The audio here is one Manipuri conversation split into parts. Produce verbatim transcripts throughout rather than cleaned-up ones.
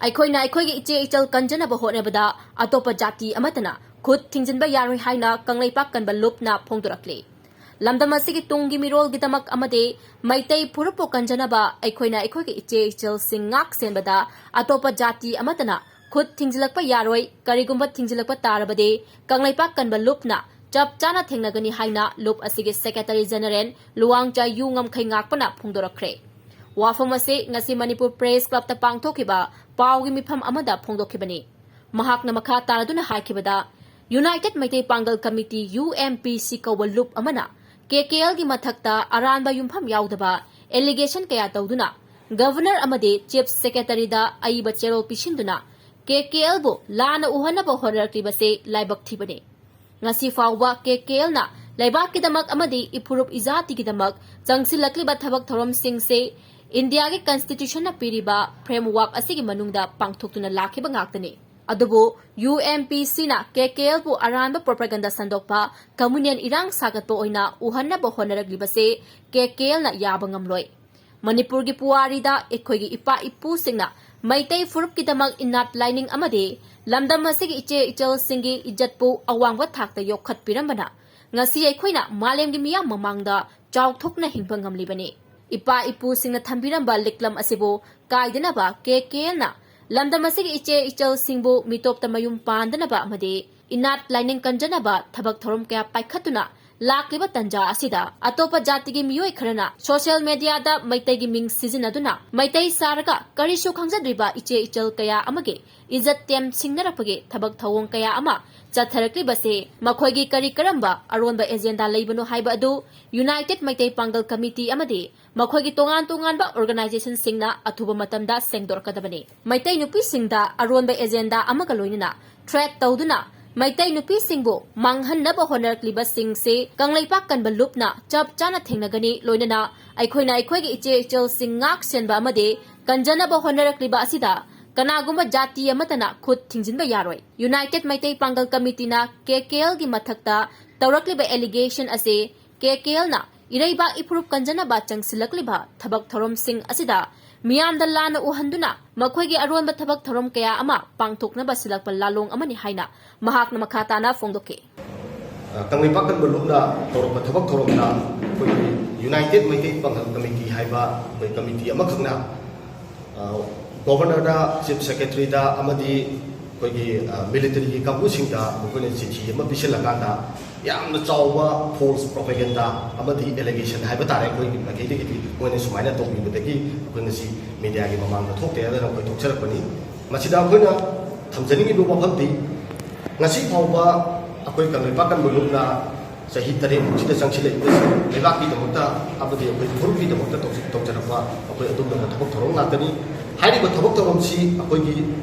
ꯑꯩꯈꯣꯏꯅ ꯑꯩꯈꯣꯏꯒꯤ ꯏꯆꯦ ꯏꯆꯜ ꯀꯟꯖꯅꯕ ꯍꯣꯠꯅꯕꯗ ꯑꯇꯣꯞꯄ ꯖꯥꯇꯤ ꯑꯃꯠꯇꯅ ꯈꯨꯠ ꯊꯤꯡꯖꯤꯟꯕ ꯌꯥꯔꯣꯏ ꯍꯥꯏꯅ ꯀꯪꯂꯩꯄꯥꯛ ꯀꯟꯕ ꯂꯨꯞꯅ ꯐꯣꯡꯗꯣꯔꯛꯂꯤ꯫ ꯂꯝꯗꯝ ꯑꯁꯤꯒꯤ ꯇꯨꯡꯒꯤ ꯃꯤꯔꯣꯜꯒꯤꯗꯃꯛ ꯑꯃꯗꯤ ꯃꯩꯇꯩ ꯐꯨꯔꯨꯞꯄꯨ ꯀꯟꯖꯅꯕ ꯑꯩꯈꯣꯏꯅ ꯑꯩꯈꯣꯏꯒꯤ ꯏꯆꯦ ꯏꯆꯜꯁꯤꯡ ꯉꯥꯛ ꯁꯦꯟꯕꯗ ꯑꯇꯣꯞꯄ ꯖꯥꯇꯤ ꯑꯃꯠꯇꯅ ꯈꯨꯠ ꯊꯤꯡꯖꯤꯜꯂꯛꯄ ꯌꯥꯔꯣꯏ꯫ ꯀꯔꯤꯒꯨꯝꯕ ꯊꯤꯡꯖꯤꯜꯂꯛꯄ ꯇꯥꯔꯕꯗꯤ ꯀꯪꯂꯩꯄꯥꯛ ꯀꯟꯕ ꯂꯨꯞꯅ ꯆꯞ ꯆꯥꯅ ꯊꯦꯡꯅꯒꯅꯤ ꯍꯥꯏꯅ ꯂꯨꯞ ꯑꯁꯤꯒꯤ ꯁꯦꯀ꯭ꯔꯦꯇꯔꯤ ꯖꯦꯅꯔꯦꯜ ꯂꯨꯋꯥꯡꯆꯥ ꯌꯨ ꯉꯝꯈꯩ ꯉꯥꯛꯄꯅ ꯐꯣꯡꯗꯣꯔꯛꯈ꯭ꯔꯦ꯫ ꯋꯥꯐꯝ ꯑꯁꯤ ꯉꯁꯤ ꯃꯅꯤꯄꯨꯔ ꯄ꯭ꯔꯦꯁ ꯀ꯭ꯂꯕꯇ ꯄꯥꯡꯊꯣꯛꯈꯤꯕ ꯄꯥꯎꯒꯤ ꯃꯤꯐꯝ ꯑꯃꯗ ꯐꯣꯡꯗꯣꯛꯈꯤꯕꯅꯤ꯫ ꯃꯍꯥꯛꯅ ꯃꯈꯥ ꯇꯥꯔꯗꯨꯅ ꯍꯥꯏꯈꯤꯕꯗ, ꯌꯨꯅꯥꯏꯇꯦꯗ ꯃꯩꯇꯩ ꯄꯥꯡꯒꯜ ꯀꯃꯤꯇꯤ, ꯌꯨ ꯑꯦꯝ ꯄꯤ ꯁꯤ, ꯀꯧꯕ ꯂꯨꯞ ꯑꯃꯅ ꯀꯦ ꯀꯦ ꯑꯦꯜꯒꯤ ꯃꯊꯛꯇ ꯑꯔꯥꯟꯕ ꯌꯨꯝꯐꯝ ꯌꯥꯎꯗꯕ ꯑꯦꯂꯤꯒꯦꯁꯟ ꯀꯌꯥ ꯇꯧꯗꯨꯅ ꯒꯚꯔꯅꯔ ꯑꯃꯗꯤ ꯆꯤꯐ ꯁꯦꯀ꯭ꯔꯦꯇꯔꯤꯗ ꯑꯏꯕ ꯆꯦꯔꯣꯜ ꯄꯤꯁꯤꯟꯗꯨꯅ ꯀꯦ ꯀꯦ ꯑꯦꯜꯕꯨ ꯂꯥꯟꯅ ꯎꯍꯟꯅꯕ ꯍꯣꯠꯅꯔꯛꯂꯤꯕꯁꯤ ꯂꯥꯏꯕꯛ ꯊꯤꯕꯅꯤ꯫ ꯉꯁꯤ ꯐꯥꯎꯕ ꯀꯦ ꯀꯦ ꯑꯦꯜꯅ ꯂꯩꯕꯥꯛꯀꯤꯗꯃꯛ ꯑꯃꯗꯤ ꯏꯐꯨꯔꯨꯞ ꯏꯖꯥꯇꯤꯒꯤꯗꯃꯛ ꯆꯪꯁꯤꯜꯂꯛꯂꯤꯕ ꯊꯕꯛ ꯊꯧꯔꯝꯁꯤꯡꯁꯦ ꯏꯟꯗꯤꯌꯥꯒꯤ ꯀꯟꯁꯇꯤꯇ꯭ꯌꯨꯁꯟꯅ ꯄꯤꯔꯤꯕ ꯐ꯭ꯔꯦꯝꯋꯥꯔꯛ ꯑꯁꯤꯒꯤ ꯃꯅꯨꯡꯗ ꯄꯥꯡꯊꯣꯛꯇꯨꯅ ꯂꯥꯛꯈꯤꯕ ꯉꯥꯛꯇꯅꯤ꯫ ꯑꯗꯨꯕꯨ ꯌꯨ ꯑꯦꯝ ꯄꯤ ꯁꯤꯅ ꯀꯦ ꯀꯦ ꯑꯦꯜꯕꯨ ꯑꯔꯥꯟꯕ ꯄ꯭ꯔꯣꯄꯥꯒꯟꯗꯥ ꯁꯟꯗꯣꯛꯄ, ꯀꯝꯃꯨꯅꯦꯜ ꯏꯔꯥꯡ ꯁꯥꯒꯠꯄ ꯑꯣꯏꯅ ꯎꯍꯟꯅꯕ ꯍꯣꯠꯅꯔꯛꯂꯤꯕꯁꯦ ꯀꯦ ꯀꯦ ꯑꯦꯜꯅ ꯌꯥꯕ ꯉꯝꯂꯣꯏ꯫ ꯃꯅꯤꯄꯨꯔꯒꯤ ꯄꯨꯋꯥꯔꯤꯗ ꯑꯩꯈꯣꯏꯒꯤ ꯏꯄꯥ ꯏꯄꯨꯁꯤꯡꯅ ꯃꯩꯇꯩ ꯐꯨꯔꯨꯞꯀꯤꯗꯃꯛ ꯏꯅꯥꯠ ꯂꯥꯏꯅꯤꯡ ꯑꯃꯗꯤ ꯂꯝꯗꯝ ꯑꯁꯤꯒꯤ ꯏꯆꯦ ꯏꯆꯜꯁꯤꯡꯒꯤ ꯏꯖꯠꯄꯨ ꯑꯋꯥꯡꯕ ꯊꯥꯛꯇ ꯌꯣꯛꯈꯠꯄꯤꯔꯝꯕꯅ ꯉꯁꯤ ꯑꯩꯈꯣꯏꯅ ꯃꯥꯂꯦꯝꯒꯤ ꯃꯤꯌꯥꯝ ꯃꯃꯥꯡꯗ ꯆꯥꯎꯊꯣꯛꯅ ꯍꯤꯡꯕ ꯉꯝꯂꯤꯕꯅꯤ꯫ ꯏꯄꯥ ꯏꯄꯨꯁꯤꯡꯅ ꯊꯝꯕꯤꯔꯝꯕ ꯂꯤꯛꯂꯝ ꯑꯁꯤꯕꯨ ꯀꯥꯏꯗꯅꯕ ꯀꯦ ꯀꯦ ꯑꯦꯜꯅ ꯂꯝꯗꯝ ꯑꯁꯤꯒꯤ ꯏꯆꯦ ꯏꯆꯜꯁꯤꯡꯕꯨ ꯃꯤꯇꯣꯞꯇ ꯃꯌꯨꯝ ꯄꯥꯟꯗꯅꯕ ꯑꯃꯗꯤ ꯏꯅꯥꯠ ꯂꯥꯏꯅꯤꯡ ꯀꯟꯖꯅꯕ ꯊꯕꯛ ꯊꯧꯔꯝ ꯀꯌꯥ ꯄꯥꯏꯈꯠꯇꯨꯅ ꯂꯥꯛꯂꯤꯕ ꯇꯟꯖꯥ ꯑꯁꯤꯗ ꯑꯇꯣꯞꯄ ꯖꯥꯇꯤꯒꯤ ꯃꯤꯑꯣꯏ ꯈꯔꯅ ꯁꯣꯁꯤꯌꯦꯜ ꯃꯦꯗꯤꯌꯥꯗ ꯃꯩꯇꯩꯒꯤ ꯃꯤꯡ ꯁꯤꯖꯤꯟꯅꯗꯨꯅ ꯃꯩꯇꯩ ꯁꯥꯔꯒ ꯀꯔꯤꯁꯨ ꯈꯪꯖꯗ꯭ꯔꯤꯕ ꯏꯆꯦ ꯏꯆꯜ ꯀꯌꯥ ꯑꯃꯒꯤ ꯏꯖꯠ ꯇꯦꯝ ꯁꯤꯡꯅꯔꯛꯄꯒꯤ ꯊꯕꯛ ꯊꯧꯑꯣꯡ ꯀꯌꯥ ꯑꯃ ꯆꯠꯊꯔꯛꯂꯤꯕꯁꯦ ꯃꯈꯣꯏꯒꯤ ꯀꯔꯤ ꯀꯔꯝꯕ ꯑꯔꯣꯟꯕ ꯑꯦꯖꯦꯟꯗꯥ ꯂꯩꯕꯅꯣ ꯍꯥꯏꯕ ꯑꯗꯨ ꯌꯨꯅꯥꯏꯇꯦꯗ ꯃꯩꯇꯩ ꯄꯥꯡꯒꯜ ꯀꯃꯤꯇꯤ ꯑꯃꯗꯤ ꯃꯈꯣꯏꯒꯤ ꯇꯣꯉꯥꯟ ꯇꯣꯉꯥꯟꯕ ꯑꯣꯔꯒꯅꯥꯏꯖꯦꯁꯟꯁꯤꯡꯅ ꯑꯊꯨꯕ ꯃꯇꯝꯗ ꯁꯦꯡꯗꯣꯔꯛꯀꯗꯕꯅꯤ꯫ ꯃꯩꯇꯩ ꯅꯨꯄꯤꯁꯤꯡꯗ ꯑꯔꯣꯟꯕ ꯑꯦꯖꯦꯟꯗꯥ ꯑꯃꯒ ꯂꯣꯏꯅꯅ ꯊ꯭ꯔꯦꯠ ꯇꯧꯗꯨꯅ ꯃꯩꯇꯩ ꯅꯨꯄꯤꯁꯤꯡꯕꯨ ꯃꯥꯡꯍꯟꯅꯕ ꯍꯣꯠꯅꯔꯛꯂꯤꯕꯁꯤꯡꯁꯦ ꯀꯪꯂꯩꯄꯥꯛ ꯀꯟꯕ ꯂꯨꯞꯅ ꯆꯞ ꯆꯥꯅ ꯊꯦꯡꯅꯒꯅꯤ꯫ ꯂꯣꯏꯅꯅ ꯑꯩꯈꯣꯏꯅ ꯑꯩꯈꯣꯏꯒꯤ ꯏꯆꯦ ꯏꯆꯜꯁꯤꯡ ꯉꯥꯛ ꯁꯦꯟꯕ ꯑꯃꯗꯤ ꯀꯟꯖꯅꯕ ꯍꯣꯠꯅꯔꯛꯂꯤꯕ ꯑꯁꯤꯗ ꯀꯅꯥꯒꯨꯝꯕ ꯖꯥꯇꯤ ꯑꯃꯠꯇꯅ ꯈꯨꯠ ꯊꯤꯡꯖꯤꯟꯕ ꯌꯥꯔꯣꯏ꯫ ꯌꯨꯅꯥꯏꯇꯦꯗ ꯃꯩꯇꯩ ꯄꯥꯡꯒꯜ ꯀꯃꯤꯇꯤꯅ ꯀꯦ ꯀꯦ ꯑꯦꯜꯒꯤ ꯃꯊꯛꯇ ꯇꯧꯔꯛꯂꯤꯕ ꯑꯦꯂꯤꯒꯦꯁꯟ ꯑꯁꯤ ꯀꯦ ꯀꯦ ꯑꯦꯜꯅ ꯏꯔꯩꯕꯥꯛ ꯏꯐꯨꯔꯨꯞ ꯀꯟꯖꯅꯕ ꯆꯪꯁꯤꯜꯂꯛꯂꯤꯕ ꯊꯕꯛ ꯊꯧꯔꯝꯁꯤꯡ ꯑꯁꯤꯗ ꯃꯤꯌꯥꯝꯗ ꯂꯥꯟꯅ ꯎꯍꯟꯗꯨꯅ ꯃꯈꯣꯏꯒꯤ ꯑꯔꯣꯟꯕ ꯊꯕꯛ ꯊꯧꯔꯝ ꯀꯌꯥ ꯑꯃ ꯄꯥꯡꯊꯣꯛꯅꯕ ꯁꯤꯜꯂꯛꯄ ꯂꯥꯂꯣꯡ ꯑꯃꯅꯤ ꯍꯥꯏꯅ ꯃꯍꯥꯛꯅ ꯃꯈꯥ ꯇꯥꯅ ꯐꯣꯡꯗꯣꯛꯈꯤ꯫ ꯀꯪꯂꯩꯄꯥꯛ ꯀꯟꯕ ꯂꯨꯞꯅ ꯇꯧꯔꯛꯄ ꯊꯕꯛ ꯊꯧꯔꯝꯗ ꯑꯩꯈꯣꯏꯒꯤ ꯌꯨꯅꯥꯏꯇꯦꯠ ꯃꯩꯇꯩ ꯄꯥꯡꯒꯜ ꯀꯃꯤꯇꯤ ꯍꯥꯏꯕ ꯑꯩꯈꯣꯏ ꯀꯃꯤꯇꯤ ꯑꯃꯈꯛꯅ ꯒꯣꯚꯔꯅꯔꯗ, ꯆꯤꯐ ꯁꯦꯀ꯭ꯔꯦꯇꯔꯤꯗ ꯑꯃꯗꯤ ꯑꯩꯈꯣꯏꯒꯤ ꯃꯤꯂꯤꯇꯔꯤꯒꯤ ꯀꯥꯡꯕꯨꯁꯤꯡꯗ ꯃꯈꯣꯏꯅ ꯆꯤꯊꯤ ꯑꯃ ꯄꯤꯁꯤꯜꯂꯀꯥꯟꯗ ꯌꯥꯝꯅ ꯆꯥꯎꯕ ꯐꯣꯜꯁ ꯄ꯭ꯔꯣꯄꯦꯒꯦꯟꯗꯥ ꯑꯃꯗꯤ ꯑꯦꯂꯤꯒꯦꯁꯟ ꯍꯥꯏꯕ ꯇꯥꯔꯦ, ꯑꯩꯈꯣꯏꯒꯤ ꯃꯥꯏꯀꯩꯗꯒꯤꯗꯤ ꯃꯣꯏꯅ ꯁꯨꯃꯥꯏꯅ ꯇꯧꯕꯤꯕꯗꯒꯤ ꯑꯩꯈꯣꯏ ꯉꯁꯤ ꯃꯦꯗꯤꯌꯥꯒꯤ ꯃꯃꯥꯡꯗ ꯊꯣꯛꯇꯦ ꯍꯥꯏꯗꯅ ꯑꯩꯈꯣꯏ ꯊꯣꯛꯆꯔꯛꯄꯅꯤ꯫ ꯃꯁꯤꯗ ꯑꯩꯈꯣꯏꯅ ꯊꯝꯖꯅꯤꯡꯉꯤꯕ ꯋꯥꯐꯝꯗꯤ ꯉꯁꯤ ꯐꯥꯎꯕ ꯑꯩꯈꯣꯏ ꯀꯪꯂꯩꯄꯥꯛ ꯀꯟꯕ ꯂꯨꯞꯅ ꯆꯍꯤ ꯇꯔꯦꯠꯃꯨꯛꯁꯤꯗ ꯆꯪꯁꯤꯜꯂꯛꯏꯕꯁꯤ ꯂꯩꯕꯥꯛꯀꯤꯗꯃꯛꯇ ꯑꯃꯗꯤ ꯑꯩꯈꯣꯏ ꯐꯨꯔꯨꯞꯀꯤꯗꯃꯛꯇ ꯇꯧꯖ- ꯇꯧꯖꯔꯛꯄ ꯑꯩꯈꯣꯏ ꯑꯗꯨꯒꯨꯝꯂꯕ ꯊꯕꯛ ꯊꯧꯔꯝ ꯉꯥꯛꯇꯅꯤ꯫ ꯍꯥꯏꯔꯤꯕ ꯊꯕꯛ ꯊꯧꯔꯝꯁꯤ ꯑꯩꯈꯣꯏꯒꯤ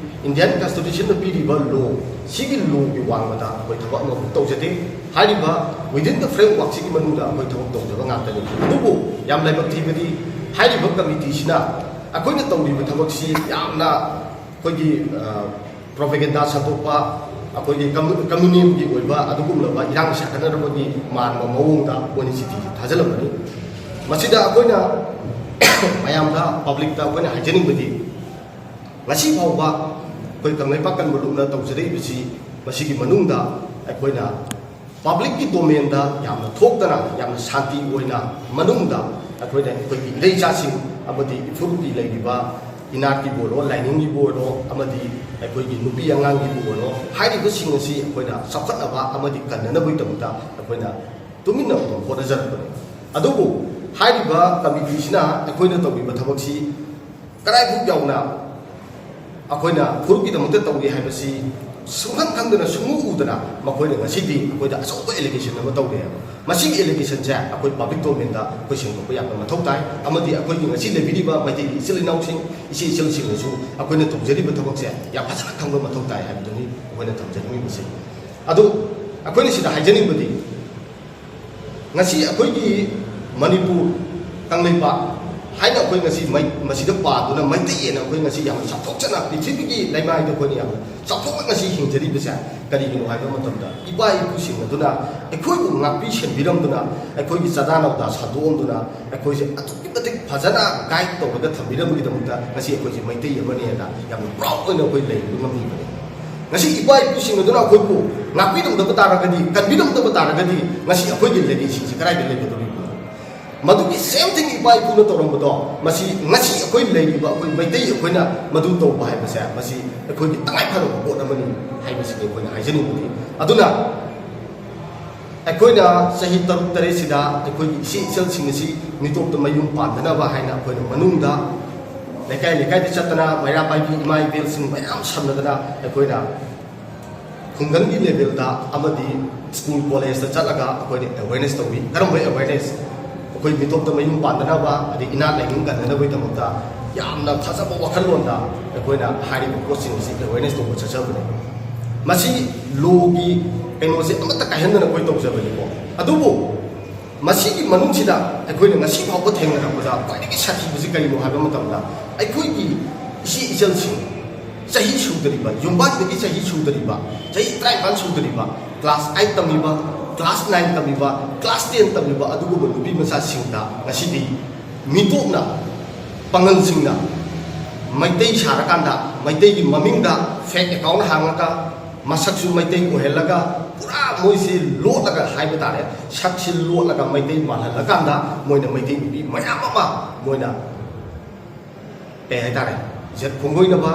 ꯏꯟꯗꯤꯌꯥꯟ ꯀꯟꯁꯇꯤꯇ꯭ꯌꯨꯁꯟꯅ ꯄꯤꯔꯤꯕ ꯂꯣ, ꯁꯤꯒꯤ ꯂꯣꯒꯤ ꯋꯥꯡꯃꯗ ꯑꯩꯈꯣꯏ ꯊꯕꯛ ꯑꯃꯐꯥꯎ ꯇꯧꯖꯗꯦ꯫ ꯍꯥꯏꯔꯤꯕ ꯋꯤꯗꯤꯟ ꯗ ꯐ꯭ꯔꯦꯝꯋꯥꯔꯛꯁꯤꯒꯤ ꯃꯅꯨꯡꯗ ꯑꯩꯈꯣꯏ ꯊꯕꯛ ꯇꯧꯖꯕ ꯉꯥꯛꯇꯅꯤ꯫ ꯑꯗꯨꯕꯨ ꯌꯥꯝ ꯂꯥꯏꯕꯛ ꯊꯤꯕꯗꯤ ꯍꯥꯏꯔꯤꯕ ꯀꯃꯤꯇꯤꯁꯤꯅ ꯑꯩꯈꯣꯏꯅ ꯇꯧꯔꯤꯕ ꯊꯕꯛꯁꯤ ꯌꯥꯝꯅ ꯑꯩꯈꯣꯏꯒꯤ ꯄ꯭ꯔꯣꯄꯦꯒꯦꯟꯗꯥ ꯁꯟꯗꯣꯛꯄ, ꯑꯩꯈꯣꯏꯒꯤ ꯀꯝꯃꯨ- ꯀꯝꯃꯨꯅꯦꯜꯒꯤ ꯑꯣꯏꯕ ꯑꯗꯨꯒꯨꯝꯂꯕ ꯏꯔꯥꯡ ꯁꯥꯒꯠꯅꯔꯕꯒꯤ ꯃꯥꯟꯕ ꯃꯑꯣꯡꯗ ꯃꯣꯏꯅ ꯆꯤꯊꯤ ꯊꯥꯖꯤꯜꯂꯝꯕꯅꯤ꯫ ꯃꯁꯤꯗ ꯑꯩꯈꯣꯏꯅ ꯃꯌꯥꯝꯗ, ꯄꯕ꯭ꯂꯤꯛꯇ ꯑꯩꯈꯣꯏꯅ ꯍꯥꯏꯖꯅꯤꯡꯕꯗꯤ ꯉꯁꯤ ꯐꯥꯎꯕ ꯑꯩꯈꯣꯏ ꯀꯪꯂꯩꯄꯥꯛ ꯀꯟꯕ ꯂꯨꯞꯅ ꯇꯧꯖꯔꯛꯏꯕꯁꯤ ꯃꯁꯤꯒꯤ ꯃꯅꯨꯡꯗ ꯑꯩꯈꯣꯏꯅ ꯄꯕ꯭ꯂꯤꯛꯀꯤ ꯗꯣꯃꯦꯟꯗ ꯌꯥꯝꯅ ꯊꯣꯛꯇꯅ ꯌꯥꯝꯅ ꯁꯥꯟꯇꯤ ꯑꯣꯏꯅ ꯃꯅꯨꯡꯗ ꯑꯩꯈꯣꯏꯅ ꯑꯩꯈꯣꯏꯒꯤ ꯏꯔꯩꯆꯥꯁꯤꯡ ꯑꯃꯗꯤ ꯏꯐꯨꯔꯨꯞꯀꯤ ꯂꯩꯔꯤꯕ ꯏꯅꯥꯠꯀꯤꯕꯨ ꯑꯣꯏꯔꯣ, ꯂꯥꯏꯅꯤꯡꯒꯤꯕꯨ ꯑꯣꯏꯔꯣ, ꯑꯃꯗꯤ ꯑꯩꯈꯣꯏꯒꯤ ꯅꯨꯄꯤ ꯑꯉꯥꯡꯒꯤꯕꯨ ꯑꯣꯏꯔꯣ, ꯍꯥꯏꯔꯤꯕꯁꯤꯡ ꯑꯁꯤ ꯑꯩꯈꯣꯏꯅ ꯆꯥꯎꯈꯠꯅꯕ ꯑꯃꯗꯤ ꯀꯟꯅꯅꯕꯒꯤꯗꯃꯛꯇ ꯑꯩꯈꯣꯏꯅ ꯇꯨꯃꯤꯟꯅ ꯑꯗꯨꯝ ꯍꯣꯠꯅꯖꯔꯛꯄꯅꯤ꯫ ꯑꯗꯨꯕꯨ ꯍꯥꯏꯔꯤꯕ ꯀꯃꯤꯇꯤꯁꯤꯅ ꯑꯩꯈꯣꯏꯅ ꯇꯧꯔꯤꯕ ꯊꯕꯛꯁꯤ ꯀꯗꯥꯏꯐꯥꯎ ꯌꯥꯎꯅ ꯑꯩꯈꯣꯏꯅ ꯐꯨꯔꯨꯞꯀꯤꯗꯃꯛꯇ ꯇꯧꯔꯤ ꯍꯥꯏꯕꯁꯤ ꯁꯨꯡꯈꯪ ꯈꯪꯗꯅ, ꯁꯨꯡꯎ ꯎꯗꯅ ꯃꯈꯣꯏꯅ ꯉꯁꯤꯗꯤ ꯑꯩꯈꯣꯏꯗ ꯑꯆꯧꯕ ꯑꯦꯂꯤꯒꯦꯁꯟ ꯑꯃ ꯇꯧꯔꯦ ꯍꯥꯏꯕ꯫ ꯃꯁꯤꯒꯤ ꯑꯦꯂꯤꯒꯦꯁꯟꯁꯦ ꯑꯩꯈꯣꯏ ꯄꯕ꯭ꯂꯤꯛ ꯗꯣꯃꯦꯟꯗ ꯑꯩꯈꯣꯏ ꯁꯦꯡꯗꯣꯛꯄ ꯌꯥꯝꯅ ꯃꯊꯧ ꯇꯥꯏ, ꯑꯃꯗꯤ ꯑꯩꯈꯣꯏꯒꯤ ꯉꯁꯤ ꯂꯩꯕꯤꯔꯤꯕ ꯃꯩꯇꯩꯒꯤ ꯏꯆꯤꯜ ꯏꯅꯥꯎꯁꯤꯡ, ꯏꯆꯦ ꯏꯆꯜꯁꯤꯡꯅꯁꯨ ꯑꯩꯈꯣꯏꯅ ꯇꯧꯖꯔꯤꯕ ꯊꯕꯛꯁꯦ ꯌꯥꯝ ꯐꯖꯅ ꯈꯪꯕ ꯃꯊꯧ ꯇꯥꯏ ꯍꯥꯏꯕꯗꯨꯅꯤ ꯑꯩꯈꯣꯏꯅ ꯊꯝꯖꯅꯤꯡꯉꯤꯕꯁꯦ꯫ ꯑꯗꯨ ꯑꯩꯈꯣꯏꯅ ꯁꯤꯗ ꯍꯥꯏꯖꯅꯤꯡꯕꯗꯤ, ꯉꯁꯤ ꯑꯩꯈꯣꯏꯒꯤ ꯃꯅꯤꯄꯨꯔ, ꯀꯪꯂꯩꯄꯥꯛ, ꯍꯥꯏꯅ ꯑꯩꯈꯣꯏ ꯉꯁꯤ ꯃꯩ-, ꯃꯁꯤꯗ ꯄꯥꯟꯗꯨꯅ ꯃꯩꯇꯩ ꯍꯥꯏꯅ ꯑꯩꯈꯣꯏ ꯉꯁꯤ ꯌꯥꯝꯅ ꯆꯥꯎꯊꯣꯛꯆꯅ ꯄ꯭ꯔꯤꯊꯤꯕꯤꯒꯤ ꯂꯩꯃꯥꯏꯗ ꯑꯩꯈꯣꯏꯅ ꯌꯥꯝꯅ ꯆꯥꯎꯊꯣꯛꯅ ꯉꯁꯤ ꯍꯤꯡꯖꯔꯤꯕꯁꯦ ꯀꯔꯤꯒꯤꯅꯣ ꯍꯥꯏꯕ ꯃꯇꯝꯗ, ꯏꯄꯥ ꯏꯄꯨꯁꯤꯡ ꯑꯗꯨꯅ ꯑꯩꯈꯣꯏꯕꯨ ꯉꯥꯛꯄꯤ ꯁꯦꯟꯕꯤꯔꯝꯗꯨꯅ, ꯑꯩꯈꯣꯏꯒꯤ ꯆꯥꯗꯥ ꯅꯧꯗꯥ ꯁꯟꯗꯣꯛꯑꯝꯗꯨꯅ, ꯑꯩꯈꯣꯏꯁꯦ ꯑꯗꯨꯛꯀꯤ ꯃꯇꯤꯛ ꯐꯖꯅ ꯒꯥꯏꯗ ꯇꯧꯔꯒ ꯊꯝꯕꯤꯔꯝꯕꯒꯤꯗꯃꯛꯇ ꯉꯁꯤ ꯑꯩꯈꯣꯏꯁꯦ ꯃꯩꯇꯩ ꯑꯃꯅꯤ ꯍꯥꯏꯅ ꯌꯥꯝꯅ ꯄ꯭ꯔꯥꯎꯗ ꯑꯣꯏꯅ ꯑꯩꯈꯣꯏ ꯂꯩꯕ ꯉꯝꯂꯤꯕꯅꯤ꯫ ꯉꯁꯤ ꯏꯄꯥ ꯏꯄꯨꯁꯤꯡ ꯑꯗꯨꯅ ꯑꯩꯈꯣꯏꯕꯨ ꯉꯥꯛꯄꯤꯔꯝꯗꯕ ꯇꯥꯔꯒꯗꯤ, ꯀꯟꯕꯤꯔꯝꯗꯕ ꯇꯥꯔꯒꯗꯤ, ꯉꯁꯤ ꯑꯩꯈꯣꯏꯒꯤ ꯂꯦꯒꯦꯁꯤꯁꯦ ꯀꯗꯥꯏꯗ ꯂꯩꯒꯗꯧꯔꯤꯕꯅꯣ? ꯃꯗꯨꯒꯤ ꯁꯦꯝ ꯊꯤꯡ ꯏꯄꯥ ꯏꯄꯨꯅ ꯇꯧꯔꯝꯕꯗꯣ, ꯃꯁꯤ ꯉꯁꯤ ꯑꯩꯈꯣꯏ ꯂꯩꯔꯤꯕ ꯑꯩꯈꯣꯏ ꯃꯩꯇꯩ ꯑꯩꯈꯣꯏꯅ ꯃꯗꯨ ꯇꯧꯕ ꯍꯥꯏꯕꯁꯦ, ꯃꯁꯤ ꯑꯩꯈꯣꯏꯒꯤ ꯇꯉꯥꯏ ꯐꯗꯕ ꯄꯣꯠ ꯑꯃꯅꯤ ꯍꯥꯏꯕꯁꯤꯅꯤ ꯑꯩꯈꯣꯏꯅ ꯍꯥꯏꯖꯅꯤꯡꯕꯗꯤ꯫ ꯑꯗꯨꯅ ꯑꯩꯈꯣꯏꯅ ꯆꯍꯤ ꯇꯔꯨꯛ ꯇꯔꯦꯠꯁꯤꯗ ꯑꯩꯈꯣꯏꯒꯤ ꯏꯆꯦ ꯏꯆꯜꯁꯤꯡ ꯑꯁꯤ ꯃꯤꯇꯣꯞꯇ ꯃꯌꯨꯝ ꯄꯥꯟꯗꯅꯕ ꯍꯥꯏꯅ ꯑꯩꯈꯣꯏꯅ ꯃꯅꯨꯡꯗ ꯂꯩꯀꯥꯏ ꯂꯩꯀꯥꯏꯗ ꯆꯠꯇꯅ ꯃꯩꯔꯥ ꯄꯥꯏꯕꯤ ꯏꯃꯥ ꯏꯕꯦꯜꯁꯤꯡ ꯃꯌꯥꯝ ꯁꯝꯅꯗꯅ ꯑꯩꯈꯣꯏꯅ ꯈꯨꯡꯒꯪꯒꯤ ꯂꯦꯚꯦꯜꯗ ꯑꯃꯗꯤ ꯁ꯭ꯀꯨꯜ ꯀꯣꯂꯦꯖꯇ ꯆꯠꯂꯒ ꯑꯩꯈꯣꯏꯅ ꯑꯦꯋꯦꯔꯅꯦꯁ ꯇꯧꯏ꯫ ꯀꯔꯝꯕ ꯑꯦꯋꯦꯔꯅꯦꯁ? ꯑꯩꯈꯣꯏ ꯃꯤꯇꯣꯞꯇ ꯃꯌꯨꯝ ꯄꯥꯟꯗꯅꯕ, ꯑꯗꯩ ꯏꯅꯥꯠ ꯂꯥꯏꯅꯤꯡ ꯀꯟꯅꯅꯕꯒꯤꯗꯃꯛꯇ ꯌꯥꯝꯅ ꯐꯖꯕ ꯋꯥꯈꯜꯂꯣꯟꯗ ꯑꯩꯈꯣꯏꯅ ꯍꯥꯏꯔꯤꯕ ꯄꯣꯠꯁꯤꯡ ꯑꯁꯤ ꯑꯦꯋꯦꯔꯅꯦꯁ ꯇꯧꯕ ꯆꯠꯆꯕꯅꯤ꯫ ꯃꯁꯤ ꯂꯣꯒꯤ ꯀꯩꯅꯣꯁꯦ ꯑꯃꯠꯇ ꯀꯥꯏꯍꯟꯗꯅ ꯑꯩꯈꯣꯏ ꯇꯧꯖꯕꯅꯤꯀꯣ꯫ ꯑꯗꯨꯕꯨ ꯃꯁꯤꯒꯤ ꯃꯅꯨꯡꯁꯤꯗ ꯑꯩꯈꯣꯏꯅ ꯉꯁꯤ ꯐꯥꯎꯕ ꯊꯦꯡꯅꯔꯛꯄꯗ ꯈ꯭ꯋꯥꯏꯗꯒꯤ ꯁꯥꯊꯤꯕꯁꯤ ꯀꯔꯤꯅꯣ ꯍꯥꯏꯕ ꯃꯇꯝꯗ, ꯑꯩꯈꯣꯏꯒꯤ ꯏꯆꯦ ꯏꯆꯜꯁꯤꯡ, ꯆꯍꯤ ꯁꯨꯗ꯭ꯔꯤꯕ, ꯌꯨꯝꯕꯥꯟꯗꯒꯤ ꯆꯍꯤ ꯁꯨꯗ꯭ꯔꯤꯕ, ꯆꯍꯤ ꯇꯔꯥꯅꯤꯄꯥꯟ ꯁꯨꯗ꯭ꯔꯤꯕ, ꯀ꯭ꯂꯥꯁ ꯑꯥꯏꯠ ꯇꯝꯃꯤꯕ, ꯀ꯭ꯂꯥꯁ ꯅꯥꯏꯟ ꯇꯝꯃꯤꯕ, ꯀ꯭ꯂꯥꯁ ꯇꯦꯟ ꯇꯝꯃꯤꯕ ꯑꯗꯨꯒꯨꯝꯕ ꯅꯨꯄꯤ ꯃꯆꯥꯁꯤꯡꯗ ꯉꯁꯤꯗꯤ ꯃꯤꯇꯣꯞꯅ, ꯄꯥꯉꯜꯁꯤꯡꯅ ꯃꯩꯇꯩ ꯁꯥꯔꯀꯥꯟꯗ ꯃꯩꯇꯩꯒꯤ ꯃꯃꯤꯡꯗ ꯐꯦꯛ ꯑꯦꯀꯥꯎꯟ ꯍꯥꯡꯉꯒ, ꯃꯁꯛꯁꯨ ꯃꯩꯇꯩ ꯑꯣꯏꯍꯜꯂꯒ, ꯄꯨꯔꯥ ꯃꯣꯏꯁꯤ ꯂꯣꯠꯂꯒ ꯍꯥꯏꯕ ꯇꯥꯔꯦ, ꯁꯛꯁꯤ ꯂꯣꯠꯂꯒ ꯃꯩꯇꯩ ꯃꯥꯜꯍꯜꯂꯀꯥꯟꯗ ꯃꯣꯏꯅ ꯃꯩꯇꯩ ꯅꯨꯄꯤ ꯃꯌꯥꯝ ꯑꯃ ꯃꯣꯏꯅ, ꯀꯩ ꯍꯥꯏꯇꯥꯔꯦ, ꯏꯖꯠ ꯈꯣꯡꯒꯣꯏꯅꯕ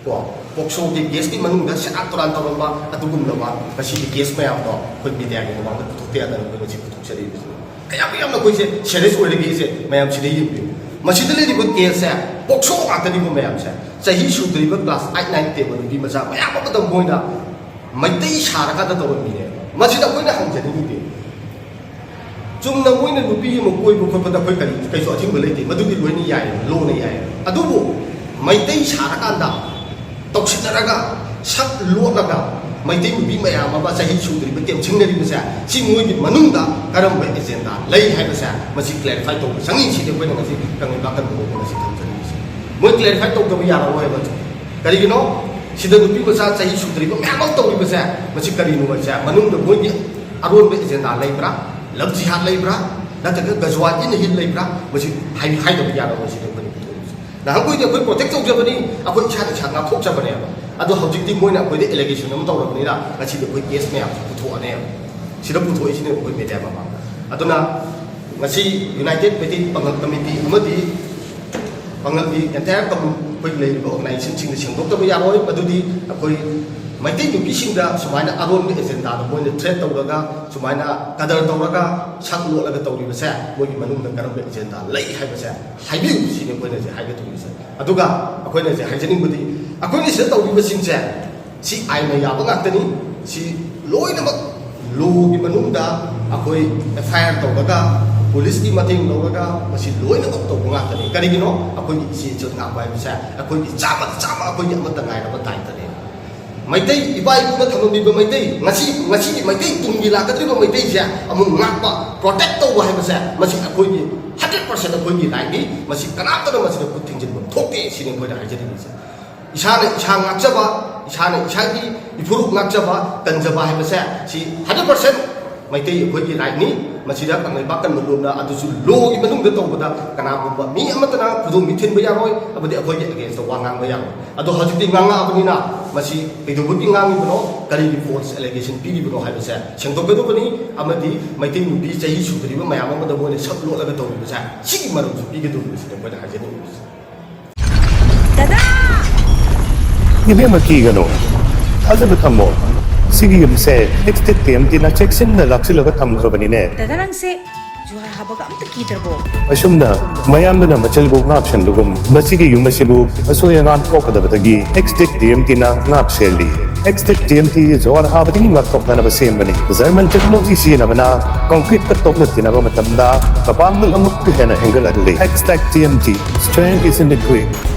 ꯀꯣ, ꯄꯣꯛꯁꯣꯒꯤ ꯀꯦꯁꯀꯤ ꯃꯅꯨꯡꯗ ꯁꯦꯔꯥꯟ ꯇꯨꯔꯥꯟ ꯇꯧꯔꯝꯕ ꯑꯗꯨꯒꯨꯝꯂꯕ ꯉꯁꯤꯒꯤ ꯀꯦꯁ ꯃꯌꯥꯝꯗꯣ ꯑꯩꯈꯣꯏ ꯃꯤꯗꯤꯌꯥꯒꯤ ꯃꯃꯥꯡꯗ ꯄꯨꯊꯣꯛꯇ ꯌꯥꯗꯅ ꯑꯩꯈꯣꯏ ꯉꯁꯤ ꯄꯨꯊꯣꯛꯆꯔꯤꯕꯁꯤꯅꯤ꯫ ꯀꯌꯥꯝ ꯌꯥꯝꯅ ꯑꯩꯈꯣꯏꯁꯦ ꯁꯦꯔꯤꯌꯁ ꯑꯣꯏꯔꯒꯦꯁꯦ ꯃꯌꯥꯝ ꯁꯤꯗ ꯌꯦꯡꯕꯤꯌꯨ꯫ ꯃꯁꯤꯗ ꯂꯩꯔꯤꯕ ꯀꯦꯁꯁꯦ ꯄꯣꯛꯁꯣ ꯉꯥꯛꯇꯅꯤꯀꯣ ꯃꯌꯥꯝꯁꯦ꯫ ꯆꯍꯤ ꯁꯨꯗ꯭ꯔꯤꯕ ꯀ꯭ꯂꯥꯁ ꯑꯥꯏꯠ ꯅꯥꯏꯟ ꯇꯦꯟꯕ ꯅꯨꯄꯤ ꯃꯆꯥ ꯃꯌꯥꯝ ꯑꯃꯗ ꯃꯣꯏꯅ ꯃꯩꯇꯩ ꯁꯥꯔꯀꯥꯟꯗ ꯇꯧꯔꯝꯃꯤꯅꯦ꯫ ꯃꯁꯤꯗ ꯑꯩꯈꯣꯏꯅ ꯍꯪꯖꯅꯤꯡꯉꯤꯗꯤ, ꯆꯨꯝꯅ ꯃꯣꯏꯅ ꯅꯨꯄꯤ ꯑꯃ ꯀꯣꯏꯕ ꯈꯣꯠꯄꯗ ꯑꯩꯈꯣꯏ ꯀꯔꯤ, ꯀꯩꯁꯨ ꯑꯊꯤꯡꯕ ꯂꯩꯇꯦ, ꯃꯗꯨꯗꯤ ꯂꯣꯏꯅ ꯌꯥꯏ, ꯂꯣꯅ ꯌꯥꯏ꯫ ꯑꯗꯨꯕꯨ ꯃꯩꯇꯩ ꯁꯥꯔꯀꯥꯟꯗ ꯇꯧꯁꯤꯟꯅꯔꯒ, ꯁꯛ ꯂꯣꯠꯂꯒ, ꯃꯩꯇꯩ ꯅꯨꯄꯤ ꯃꯌꯥꯝ ꯑꯃ ꯆꯍꯤ ꯁꯨꯗ꯭ꯔꯤꯕ ꯀꯦꯝꯁꯤꯡꯅꯔꯤꯕꯁꯦ, ꯁꯤ ꯃꯣꯏꯒꯤ ꯃꯅꯨꯡꯗ ꯀꯔꯝꯕ ꯑꯦꯖꯦꯟꯗꯥ ꯂꯩ ꯍꯥꯏꯕꯁꯦ, ꯃꯁꯤ ꯀ꯭ꯂꯦꯔꯤꯐꯥꯏ ꯇꯧꯕ ꯆꯪꯉꯤ꯫ ꯁꯤꯗꯤ ꯑꯩꯈꯣꯏꯅ ꯉꯁꯤ ꯀꯪꯂꯩꯄꯥꯛ ꯀꯟꯕ ꯃꯣꯕꯦꯜ ꯑꯁꯤ ꯊꯝꯖꯅꯤꯡꯉꯤꯁꯦ꯫ ꯃꯣꯏ ꯀ꯭ꯂꯦꯔꯤꯐꯥꯏ ꯇꯧꯗꯕ ꯌꯥꯔꯔꯣꯏꯕ꯫ ꯀꯔꯤꯒꯤꯅꯣ? ꯁꯤꯗ ꯅꯨꯄꯤ ꯃꯆꯥ ꯆꯍꯤ ꯁꯨꯗ꯭ꯔꯤꯕ ꯃꯌꯥꯝ ꯑꯃ ꯇꯧꯔꯤꯕꯁꯦ, ꯃꯁꯤ ꯀꯔꯤꯅꯣ ꯍꯥꯏꯁꯦ? ꯃꯅꯨꯡꯗ ꯃꯣꯏꯒꯤ ꯑꯔꯣꯟꯕ ꯑꯦꯖꯦꯟꯗꯥ ꯂꯩꯕ꯭ꯔꯥ? ꯂꯚ ꯖꯤꯍꯥꯗ ꯂꯩꯕ꯭ꯔꯥ? ꯅꯠꯇ꯭ꯔꯒ ꯒꯖꯋꯥꯠ ꯏꯟ ꯍꯤꯟ ꯂꯩꯕ꯭ꯔꯥ? ꯃꯁꯤ ꯍꯥꯏ-, ꯍꯥꯏꯗꯕ ꯌꯥꯔꯔꯣꯏ꯫ ꯁꯤꯗ ꯑꯩꯈꯣꯏꯅ ꯄꯨꯊꯣꯛꯏꯁꯦ꯫ ꯅꯍꯥꯟꯈꯣꯏꯗꯤ ꯑꯩꯈꯣꯏ ꯄ꯭ꯔꯣꯇꯦꯛ ꯇꯧꯖꯕꯅꯤ, ꯑꯩꯈꯣꯏ ꯏꯁꯥꯅ ꯏꯁꯥ ꯉꯥꯛꯊꯣꯛꯆꯕꯅꯦꯕ꯫ ꯑꯗꯣ ꯍꯧꯖꯤꯛꯇꯤ ꯃꯣꯏꯅ ꯑꯩꯈꯣꯏꯗ ꯑꯦꯂꯤꯒꯦꯁꯟ ꯑꯃ ꯇꯧꯔꯕꯅꯤꯅ, ꯉꯁꯤꯗꯤ ꯑꯩꯈꯣꯏ ꯀꯦꯁ ꯃꯌꯥꯝꯁꯦ ꯄꯨꯊꯣꯛꯑꯅꯦꯕ꯫ ꯁꯤꯗ ꯄꯨꯊꯣꯛꯏꯁꯤꯅꯦ ꯑꯩꯈꯣꯏ ꯃꯦꯗꯤꯌꯥ ꯃꯃꯥꯡꯗ꯫ ꯑꯗꯨꯅ ꯉꯁꯤ ꯌꯨꯅꯥꯏꯇꯦꯠ ꯃꯩꯇꯩ ꯄꯥꯡꯒꯜ ꯀꯃꯤꯇꯤ ꯑꯃꯗꯤ ꯄꯥꯡꯒꯜꯒꯤ ꯑꯦꯟꯇꯥꯌꯔ ꯑꯩꯈꯣꯏ ꯂꯩꯔꯤꯕ ꯑꯣꯔꯒꯅꯥꯏꯖꯦꯁꯟꯁꯤꯡꯅ ꯁꯦꯡꯗꯣꯛꯇꯕ ꯌꯥꯔꯣꯏ꯫ ꯃꯗꯨꯗꯤ ꯑꯩꯈꯣꯏ ꯃꯩꯇꯩ ꯅꯨꯄꯤꯁꯤꯡꯗ ꯁꯨꯃꯥꯏꯅ ꯑꯔꯣꯟꯕ ꯑꯦꯖꯦꯟꯗꯥꯗ ꯃꯣꯏꯅ ꯊ꯭ꯔꯦꯠ ꯇꯧꯔꯒ, ꯁꯨꯃꯥꯏꯅ ꯀꯗꯔ ꯇꯧꯔꯒ, ꯁꯛ ꯂꯣꯠꯂꯒ ꯇꯧꯔꯤꯕꯁꯦ, ꯃꯣꯏꯒꯤ ꯃꯅꯨꯡꯗ ꯀꯔꯝꯕ ꯑꯦꯖꯦꯟꯗꯥ ꯂꯩ ꯍꯥꯏꯕꯁꯦ ꯍꯥꯏꯕꯤꯌꯨ, ꯁꯤꯅꯤ ꯑꯩꯈꯣꯏꯅ ꯍꯧꯖꯤꯛ ꯍꯥꯏꯒꯗꯧꯔꯤꯁꯦ꯫ ꯑꯗꯨꯒ ꯑꯩꯈꯣꯏꯅ ꯍꯧꯖꯤꯛ ꯍꯥꯏꯖꯅꯤꯡꯕꯗꯤ, ꯑꯩꯈꯣꯏꯅ ꯁꯤꯗ ꯇꯧꯔꯤꯕꯁꯤꯡꯁꯦ, ꯁꯤ ꯑꯥꯏꯟꯅ ꯌꯥꯕ ꯉꯥꯛꯇꯅꯤ꯫ ꯁꯤ ꯂꯣꯏꯅꯃꯛ ꯂꯣꯒꯤ ꯃꯅꯨꯡꯗ ꯑꯩꯈꯣꯏ ꯑꯦꯐ ꯑꯥꯏ ꯑꯥꯔ ꯇꯧꯔꯒ, ꯄꯨꯂꯤꯁꯀꯤ ꯃꯇꯦꯡ ꯂꯧꯔꯒ, ꯃꯁꯤ ꯂꯣꯏꯅꯃꯛ ꯇꯧꯕ ꯉꯥꯛꯇꯅꯤ꯫ ꯀꯔꯤꯒꯤꯅꯣ? ꯑꯩꯈꯣꯏꯒꯤ ꯏꯆꯦ ꯏꯆꯜ ꯉꯥꯛꯄ ꯍꯥꯏꯕꯁꯦ ꯑꯩꯈꯣꯏꯒꯤ ꯆꯥꯝꯃꯗ ꯆꯥꯝꯃ ꯑꯩꯈꯣꯏꯒꯤ ꯑꯃꯠꯇ ꯉꯥꯏꯔꯕ ꯗꯥꯏꯇꯅꯦ꯫ ꯃꯩꯇꯩ ꯏꯄꯥ ꯏꯄꯨꯅ ꯊꯝꯂꯝꯃꯤꯕ ꯃꯩꯇꯩ, ꯉꯁꯤ, ꯉꯁꯤꯒꯤ ꯃꯩꯇꯩ ꯇꯨꯡꯒꯤ ꯂꯥꯛꯀꯗꯧꯔꯤꯕ ꯃꯩꯇꯩꯁꯦ ꯑꯃꯨꯛ ꯉꯥꯛꯄ, ꯄ꯭ꯔꯣꯇꯦꯛ ꯇꯧꯕ ꯍꯥꯏꯕꯁꯦ, ꯃꯁꯤ ꯑꯩꯈꯣꯏꯒꯤ ꯍꯟꯗ꯭ꯔꯦꯠ ꯄꯥꯔꯁꯦꯟ ꯑꯩꯈꯣꯏꯒꯤ ꯔꯥꯏꯠꯅꯤ꯫ ꯃꯁꯤ ꯀꯅꯥꯝꯇꯅ ꯃꯁꯤꯗ ꯈꯨꯠ ꯊꯤꯡꯖꯤꯟꯕ ꯊꯣꯛꯇꯦ, ꯁꯤꯅꯤ ꯑꯩꯈꯣꯏꯅ ꯍꯥꯏꯖꯅꯤꯡꯉꯤꯁꯦ꯫ ꯏꯁꯥꯅ ꯏꯁꯥ ꯉꯥꯛꯆꯕ, ꯏꯁꯥꯅ ꯏꯁꯥꯒꯤ ꯏꯐꯨꯔꯨꯞ ꯉꯥꯛꯆꯕ, ꯀꯟꯖꯕ ꯍꯥꯏꯕꯁꯦ, ꯁꯤ ꯍꯟꯗ꯭ꯔꯦꯠ ꯄꯥꯔꯁꯦꯟ ꯃꯩꯇꯩ ꯑꯩꯈꯣꯏꯒꯤ ꯔꯥꯏꯠꯅꯤ꯫ ꯃꯁꯤꯗ ꯀꯪꯂꯩꯄꯥꯛ ꯀꯟꯕ ꯂꯣꯝꯅ, ꯑꯗꯨꯁꯨ ꯂꯣꯒꯤ ꯃꯅꯨꯡꯗ ꯇꯧꯕꯗ ꯀꯅꯥꯒꯨꯝꯕ ꯃꯤ ꯑꯃꯠꯇꯅ ꯈꯨꯗꯣꯡ ꯊꯤꯟꯕ ꯌꯥꯔꯣꯏ, ꯑꯃꯗꯤ ꯑꯩꯈꯣꯏꯒꯤ ꯑꯦꯒꯦꯟꯁꯇ ꯋꯥ ꯉꯥꯡꯕ ꯌꯥꯔꯣꯏ꯫ ꯑꯗꯣ ꯍꯧꯖꯤꯛꯇꯤ ꯉꯥꯡꯉꯛꯑꯕꯅꯤꯅ, ꯃꯁꯤ ꯀꯩꯗꯧꯕꯒꯤ ꯉꯥꯡꯉꯤꯕꯅꯣ, ꯀꯔꯤꯒꯤ ꯐꯣꯜꯁ ꯑꯦꯂꯤꯒꯦꯁꯟ ꯄꯤꯔꯤꯕꯅꯣ ꯍꯥꯏꯕꯁꯦ ꯁꯦꯡꯗꯣꯛꯀꯗꯧꯕꯅꯤ꯫ ꯑꯃꯗꯤ ꯃꯩꯇꯩ ꯅꯨꯄꯤ ꯆꯍꯤ ꯁꯨꯗ꯭ꯔꯤꯕ ꯃꯌꯥꯝ ꯑꯃꯗ ꯃꯣꯏꯅ ꯁꯛ ꯂꯣꯠꯂꯒ ꯇꯧꯔꯤꯕꯁꯦ, ꯁꯤꯒꯤ ꯃꯔꯝꯁꯨ ꯄꯤꯒꯗꯧꯔꯤꯕꯁꯤꯅ ꯑꯩꯈꯣꯏꯅ ꯍꯥꯏꯖꯅꯤꯡꯉꯤꯕꯁꯦ꯫ ꯏꯕꯦꯝꯃ, ꯀꯤꯒꯅꯨ, ꯊꯥꯖꯕ ꯊꯝꯃꯣ꯫ ꯁꯤꯒꯤ ꯌꯨꯝꯁꯦ ꯑꯦꯛꯁꯇꯦꯛ ꯇꯤ ꯑꯦꯝ ꯇꯤꯅ ꯆꯦꯛꯁꯤꯟꯅ ꯂꯥꯛꯁꯤꯜꯂꯒ ꯊꯝꯈ꯭ꯔꯕꯅꯤꯅꯦ꯫ ꯗꯥꯗꯥ, ꯅꯪꯁꯦ ꯖꯨꯍꯥꯔ ꯍꯥꯕꯒ ꯑꯝꯇ ꯀꯤꯗ꯭ꯔꯕꯣ? ꯑꯁꯨꯝꯅ ꯃꯌꯥꯝꯗꯨꯅ ꯃꯆꯜꯕꯨ ꯉꯥꯛꯁꯦꯟꯕꯒꯨꯝ, ꯃꯁꯤꯒꯤ ꯌꯨꯝ ꯑꯁꯤꯕꯨ ꯑꯁꯣꯏ ꯑꯉꯥꯝ ꯊꯣꯛꯀꯗꯕꯗꯒꯤ ꯑꯦꯛꯁꯇꯦꯛ ꯇꯤ ꯑꯦꯝ ꯇꯤꯅ ꯉꯥꯛ ꯁꯦꯜꯂꯤ꯫ ꯑꯦꯛꯁꯇꯦꯛ ꯇꯤ ꯑꯦꯝ ꯇꯤ ꯖꯨꯍꯥꯔ ꯍꯥꯕꯗꯒꯤ ꯉꯥꯛꯊꯣꯛꯅꯅꯕ ꯁꯦꯝꯕꯅꯤ꯫ ꯖꯔꯃꯟ ꯇꯦꯛꯅꯣꯂꯣꯖꯤ ꯁꯤꯖꯤꯟꯅꯕꯅ ꯀꯪꯀ꯭ꯔꯤꯠꯀ ꯇꯣꯛꯅ ꯇꯤꯟꯅꯕ ꯃꯇꯝꯗ ꯃꯄꯥꯡꯒꯜ ꯑꯃꯨꯛꯀ ꯍꯦꯟꯅ ꯍꯦꯟꯒꯠꯍꯜꯂꯤ꯫ ꯑꯦꯛꯁꯇꯦꯛ T M T, strength is in the grip꯫